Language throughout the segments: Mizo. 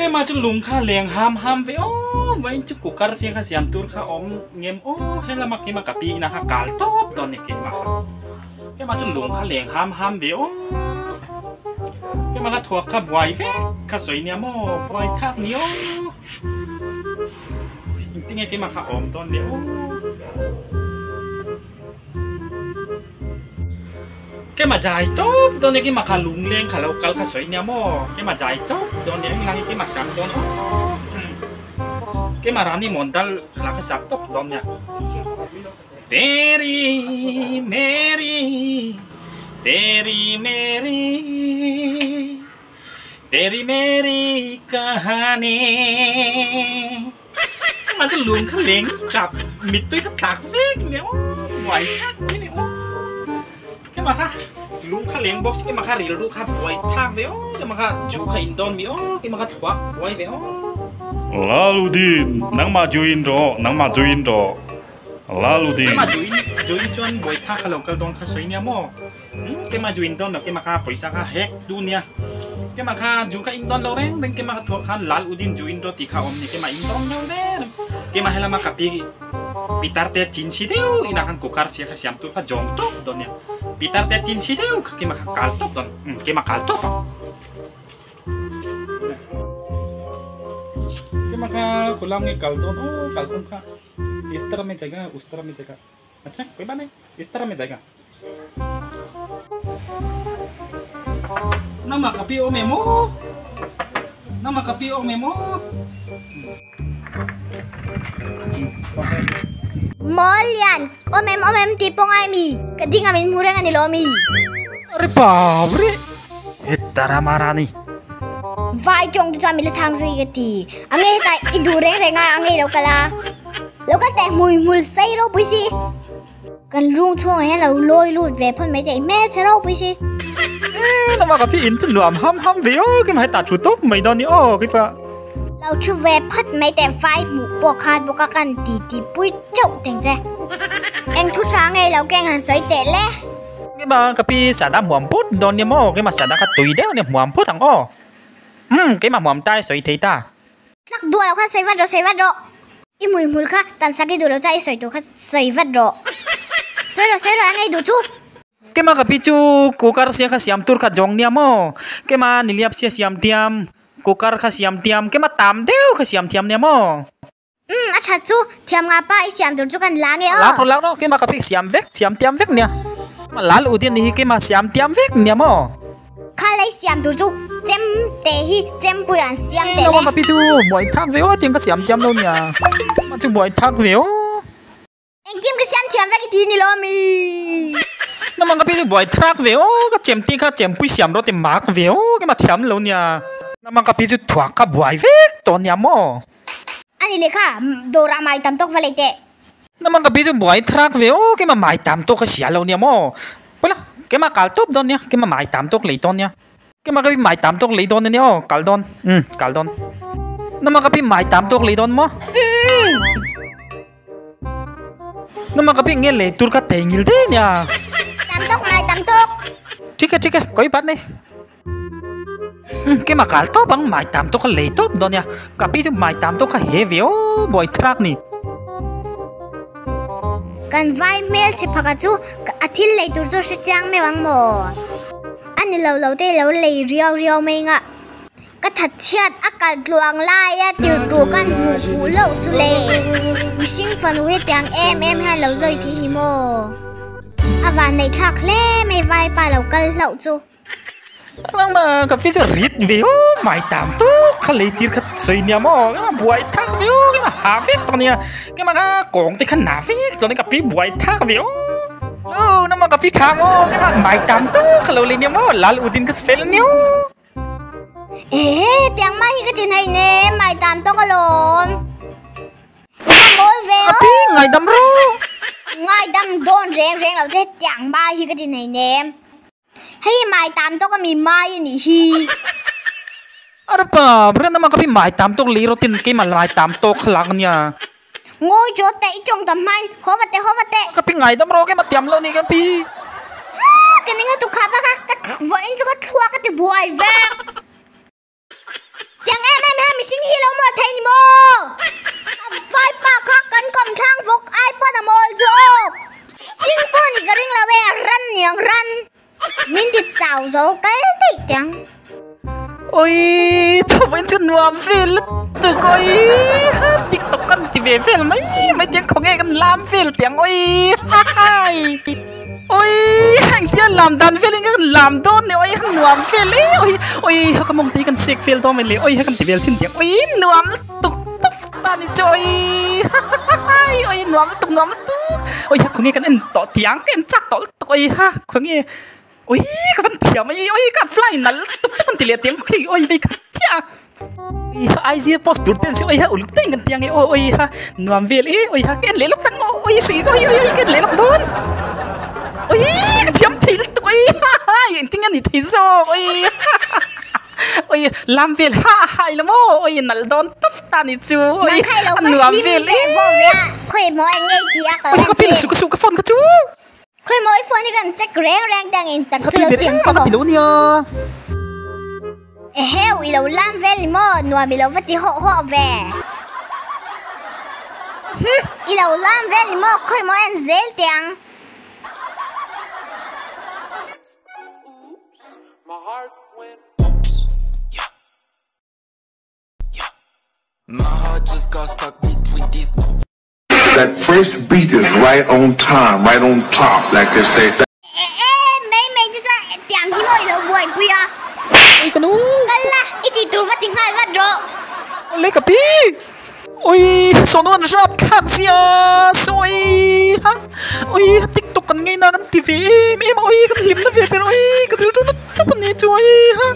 Keimah chu lung kha leng ham ham ve aw vawiin chu cooker siang kha siam tur kha awm ngem aw helama keimah ka pi ina kha kal tawp dawn ni keimah kha keimah chu lung kha leng ham ham ve aw keimah kha thuak kha buai vek kha sawi nia maw buai thak ni aw engtinge keimah kha awm dawn le aw. Keimah zai tawp dawn e keimah kha lungleng kha lo kal kha sawi nia maw keimah zai tawp dawn nia englang hi keimah sak dawn aw keimah rani mondal la kha sak tawp dawn nia teri meri teri meri teri meri kahani keimah chu lung kha leng kap mittui kha tlak vek nia aw buai thak si ni aw keimah kha lung kha leng bawk si keimah kha rilru kha buai thak ve aw keimah kha ju kha in dawn mi aw keimah kha thluak buai ve aw. Laludin nangmah ju in rawh nangmah ju in rawh Laludin. Keimah ju in ju in chuan buai thak kha lo kal dawn kha sawi nia maw. Keimah ju in dawn lo keimah kha pawisa kha hek du nia keimah kha ju kha in dawn lo reng reng keimah kha thuah khan lal udin ju in rawh tih kha awm ni keimah in dawn lo reng reng keimah helama ka pi pitar te chin si deuh inah khan cooker sia kha siam tur kha zawng tawp dawn nia pitar te chin si deuh kha keimah kha kal tawp dawn keimah kal tawp ang keimah kha khulam nge kal dawn aw kal dawn kha is taraf mein jayega us taraf mein jayega acha koi baat nahi is taraf mein jayega. Nama ka pi awm em aw Nama ka pi awm em aw. Mawl lian awm em awm em tih pawh ngai mi ka ding a min hmu reng a ni lo mi. Are baap re hetara marani. Vai tawng te chuan min la chhang zui ka ti. A nge hetah i duh reng reng a a nge lo kal a. Lo kal teh hmui hmul sei ropui si. Kan rung chhungah hian lo lawi lut ve phawt mai teh hmelchhe ropui si. Eee lama ka phi in chu nuam ham ham ve aw keimah heta thu tawp mai dawn ni aw keipah. Lo thu ve phawt mai teh vai hmuh pawh khat bawk a kan ti ti pui teuh teng che. Eng thu tha nge lo keng han sawi teh le. Keimah ka pi sada hmuam phut dawn nia maw keimah sada kha tui deuh nia hmuam phut ang aw. Umm keimah hmuam tai sawi thei ta. Tlak duh lo kha sawi vat rawh sawi vat rawh. I hmui hmul kha tan sak i duh lo chuan i sawi tur kha sawi vat rawh. Sawi rawh sawi rawh a ngei duh chu. Keimah ka pi chu cooker sia kha siam tur kha zawng nia maw. Keimah niliap sia siam tiam cooker kha siam tiam keimah tam deuh kha siam thiam nia maw. Umm a that chu thiam nga pa i siam tur chu kan la nge aw. Lak rawh lak rawh keimah ka pi siam vek siam tiam vek nia. Keimah lal u dian ni hi keimah siam tiam vek nia maw. Kha lei siam tur chu chem te hi chempui an siam teh le. Ka pi chu buai thak ve aw tiang ka siam thiam lo nia. Mah chu buai thak ve aw. Engkim ka siam thiam vek i ti ni lo mi. Namang ka pi chu buai thak ve aw ka chem ti kha chempui siam rawh ti mak ve aw keimah thiam lo nia. Namang ka pi chu thuak kha buai vek tawh nia maw. Ani lehkha dawrah mai tam tawk va lei teh. Namang ka pi chu buai thrak ve aw keimah mai tam tawk ka hria lo nia maw. Pawila keimah kal tawp dawn nia keimah mai tam tawk lei dawn nia. Keimah ka pi mai tam tawk lei dawn ania aw kal dawn umm kal dawn. Namang ka pi mai tam tawk lei dawn maw. Namang ka pi nge lei tur ka thei ngil daih nia. Tam tawk mai tam tawk. Thik e thik e kawi bat nei. Umm keimah kal tawp ang mai tam tawk ka lei tawp dawn nia ka pi chu mai tam tawk kha he ve aw buai thrak ni. Kan vai hmel chhe phaka chu a thil lei tur chu hre chiang meuh ang maw? A ni lo lo te lo lei riau riau mai nga. Ka that chhiat a kal tluang laia tir tur kan hmuh fuh loh chu le. Mihring fanu hetiang em em hian lo zawi thei ni maw? A van neih thlak hle mai vaipa lo kal hlauh chu. Nangmah ka fi chu rit ve aw mai tam tuk kha lei tir kha sawi nia maw keimah buai thak ve aw keimah ha vek tawh nia keimah kha kawng te kha na vek tawh nia ka pi buai thak ve aw aw nangmah ka pi tha maw keimah mai tam tuk kha lo lei nia maw lal u din ka fel nia aw. Ehe tiang mah hi ka ti hnaih ne mai tam tawk alawm. I va mawl ve aw. Ka pi ngaidam rawh. Ngaidam dawn reng reng lo che tiang mah hi ka ti hnaih nem. Hei mai tam tawk a mi mai a nih hi. Are pa bre nama ka pi mai tam tawk lei rawh tin keimah mai tam tawk kha lak ania. Ngawi chaw teh i tawng tam hmain haw va teh haw va teh. Ka pi ngaidam rawh keimah tiam lo ni ka pi. Haa ka ning a tu kha pa kha ka vawiin chu ka thluak a ti buai vek. Tiang em em. em hian mihring hi lo mawl thei ni maw? A vaipa kha kan kawm thlang vawk ai pawn a mawl zawk. Hring pawh ni ka ring lo e, ran niang ran. Min ti chau zo kal daih teh ang. Oi, thawin chu nuam vel lutuk oi ha tiktok kan ti ve vel mai mai tiang khaw nge kan lam vel tiang oi ha hai oi heng tia lam dan vel in kan lam dawn ni oi han nuam vel e oi oi ha ka mawng te hi kan sek vel dawn mai le oi ha kan ti vel chin tiang oi nuam lutuk tawp ta ni chu oi ha ha hai oi nuam lutuk nuam lutuk oi ha khaw nge kan en tawh tiang ka en chak tawh lutuk oi ha khaw nge. Ui ka van thiam ai ui ka fly nal tuk tuk an ti leh tiang khi ui vei khat chiah a ui ha IG post tur ten si ui ha uluk teng kan tiang e aw ui ha nuam vel e ui ha ka en leh lawk tak maw ui si ui ui ui ka en leh lawk dawn ui ka thiam thei lutuk ui ha ha engtin nge ni thei zawk ui ha ha ui lam vel ha ha ila maw ui nal dawn tawp ta ni chu ui a nuam vel e ui ka pin su ka su ka phone ka chu. Khawi maw i phone hi kan check reng reng te ang in tak chu lo tiang chu maw. Eheu i lo lam vel ni maw nuam i lo va ti hawh hawh ve. Hum i lo lam vel ni maw khawi maw en zel te ang. That first beat is right on time, right on top, like they say. Eh eh mai mai chu chuan tiang hi maw i lo buaipui a. Ui ka nu. Kal la i tih tur va ti nghal vat rawh. Awle ka pi. Ui sawnu an rap thlak zia sawi ha ui tiktok kan ngei na kan ti ve em em a ui kan hlim na ve ber ui ka rilru na tawp a ni chu ui ha.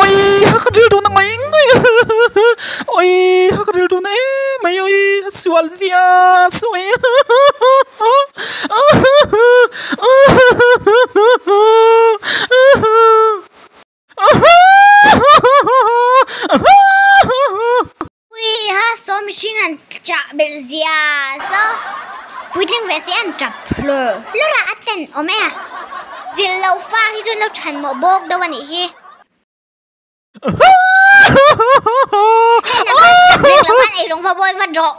Oi ha ka rilru na mai mai oi ha ka rilru na em mai oi ha sual zia sawi Ui ha saw mihring an chah belh zia saw puitling ve si an tap hlawr hlawr a a ten awm e a zil lo fa hi chu an lo than mawh bawk deuh a nih hi. Hei nang khan tap reng lo khan eirawng va bawl vat rawh.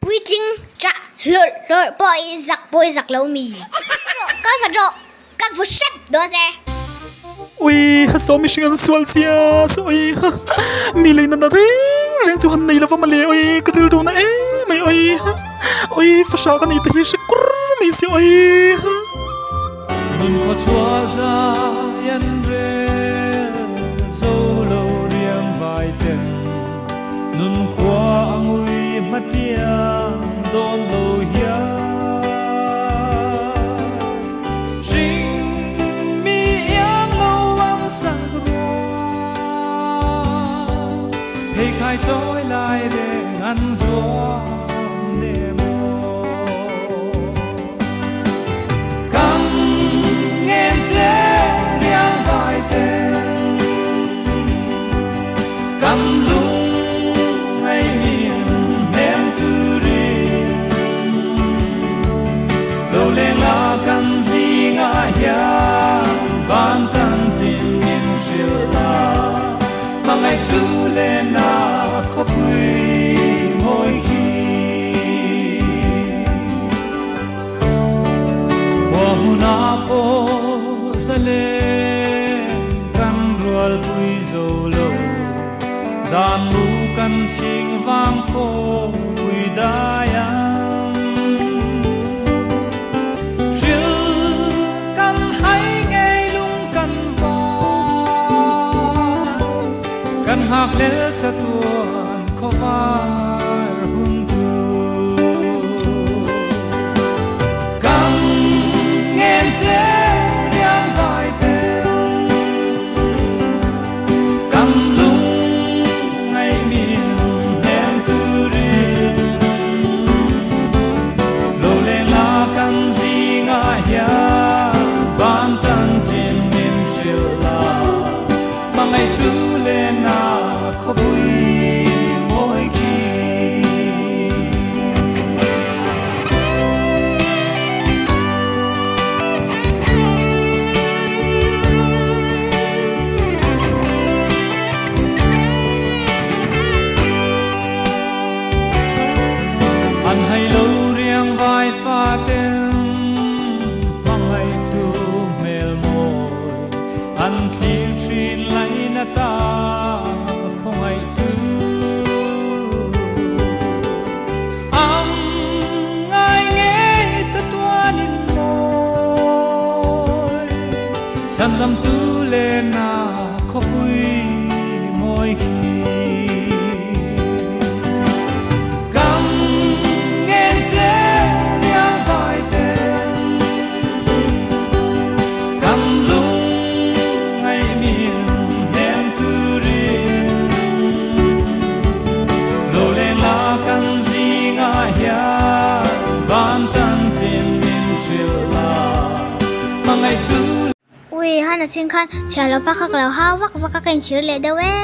Puitling chah hlawr hlawr pawh i zak pawh i zak lo mi. Rawh kal vat rawh ka vu hrep dawn che. Ui ha saw mihring an sual sia saw ui ha mi lei nana reng reng chu han nei lova mawle ui ka rilru na em mai ui ha ui fahrah ka nei te hi hre kur mai si ui ha. Nun khaw chhuah zai an rel zo lo riang vai ten nun khua a ngui hma tiang dawn lo hian hring mi iang lo ang sak ruang phei khai chawi lai reng an zuam nem aw. Kan ngen che riang vai ten kan lung ngei min hnem turin lo leng la kan zingah hian van chanchin min hrilh la hmangaih tu le na khawpui mawi khi. Khua hmun ah pawh zalen kan rualpui zo lo, zan lu kan ching vang khawpui dai ang. Hril kan hai ngei lung kan van, kan hak lel chatuan khawvar hun tu. Kan ngen che riang vai ten, kan lung ngei min hnem turin. Lo leng la kan zingah hian van chanchin min hrilh la, hmangaih tu le na khawpui mawi khi. Tikhan a chhing khan thiam lo pa kha ka lo hau vak vak a, ka inchhir leh deuh e.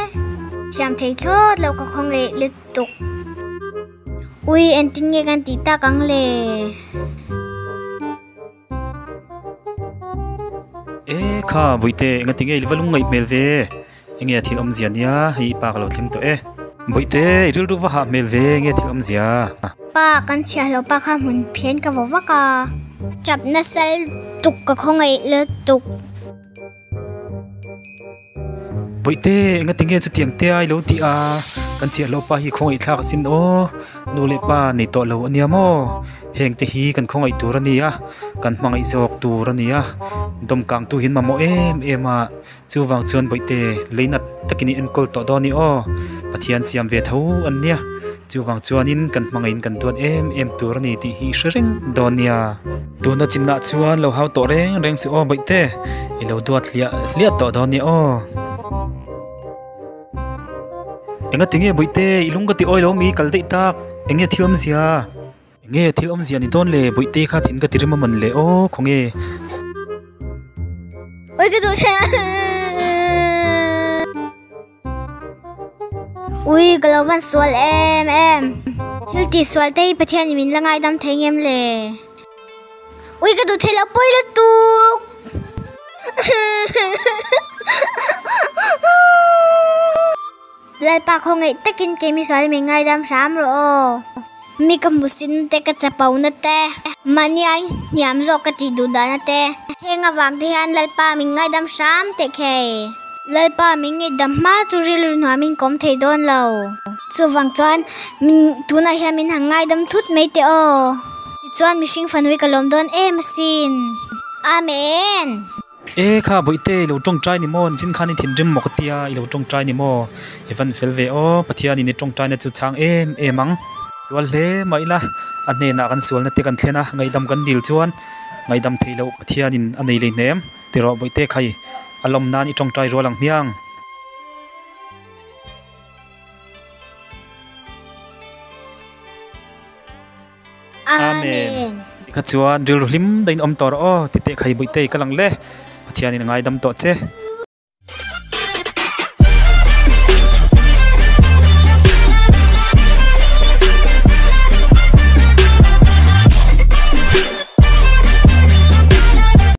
Thiam thei thlawt lo ka khawngaih lutuk. Ui, engtin nge kan tih tak ang le? E kha, Bawihte, engati nge i va lungngaih hmel ve? Enge a thil awmzia nia, hei i pa ka lo thleng tawh e. Bawihte, i rilru va hah hmel ve, enge a thil awmzia? Pa, kan chhiahlo pa kha hmun phian ka vaw vak a. Chap nasa lutuk ka khawngaih lutuk. Bawihte, engati nge chutiang te a i lo tih a? Kan chhiahlo pa hi khawngaih thlak asin aw. Nu leh pa nei tawh lo ania maw? Heng te hi kan khawngaih tur a ni a, kan hmangaih zawk tur a ni a. Dawmkangtu hian mamawh em em a. Chuvang chuan Bawihte leinat takin i enkawl tawh dawn i aw, Pathian siam ve tho an nia. Chuvang chuanin kan hmangaihin kan duat em em tur a ni tih hi i hre reng dawn nia. Tuna chinah chuan lo hau tawh reng reng suh aw Bawihte, i lo duat hliah hliah tawh dawn nia aw. Engati nge Bawihte, i lung ka ti awi lo mi kal daih tak, enge thil awmzia? Enge thil awmzia ni dawn le, Bawihte kha thin ka ti rem a man le aw, khawnge? Ui ka duh thei a. Ui ka lo van sual em em. Thil tih sual te hi Pathian in min la ngaidam thei ngem le. Ui ka duh thei lo pawi lutuk. Lalpa khawngaih takin keimi sual min ngaidam hram rawh aw. Mi ka hmusin te ka chapona te, mahni ai hniam zawk ka tih duh dahna te, heng avang te hian Lalpa min ngaidam hram teh khei. Lalpa min ngaihdam hma chu rilru hnuamin ka awm thei dawn lo. Chuvang chuan min tunah hian min han ngaidam thut mai teh aw. Tichuan mihring fanui ka lawm dawn em asin. Amen. E kha Bawihte i lo tawngtai ni maw? Nichin khan i thinrim maw ka tia i lo tawngtai ni maw? I van fel ve aw, Pathianin i tawngtaina chu chhang em em ang. Sual hle mah ila a hnenah kan sualna te kan thlen a, ngaihdam kan dil chuan ngaihdam theih loh Pathianin a nei lei hnem ti rawh Bawihte khai a lawm nan i tawngtai rual ang hmiang. Amen. Tikha chuan rilru hlim dahin awm tawh rawh aw, titeh khai Bawihte i kal ang le, Pathianin a ngaidam tawh che.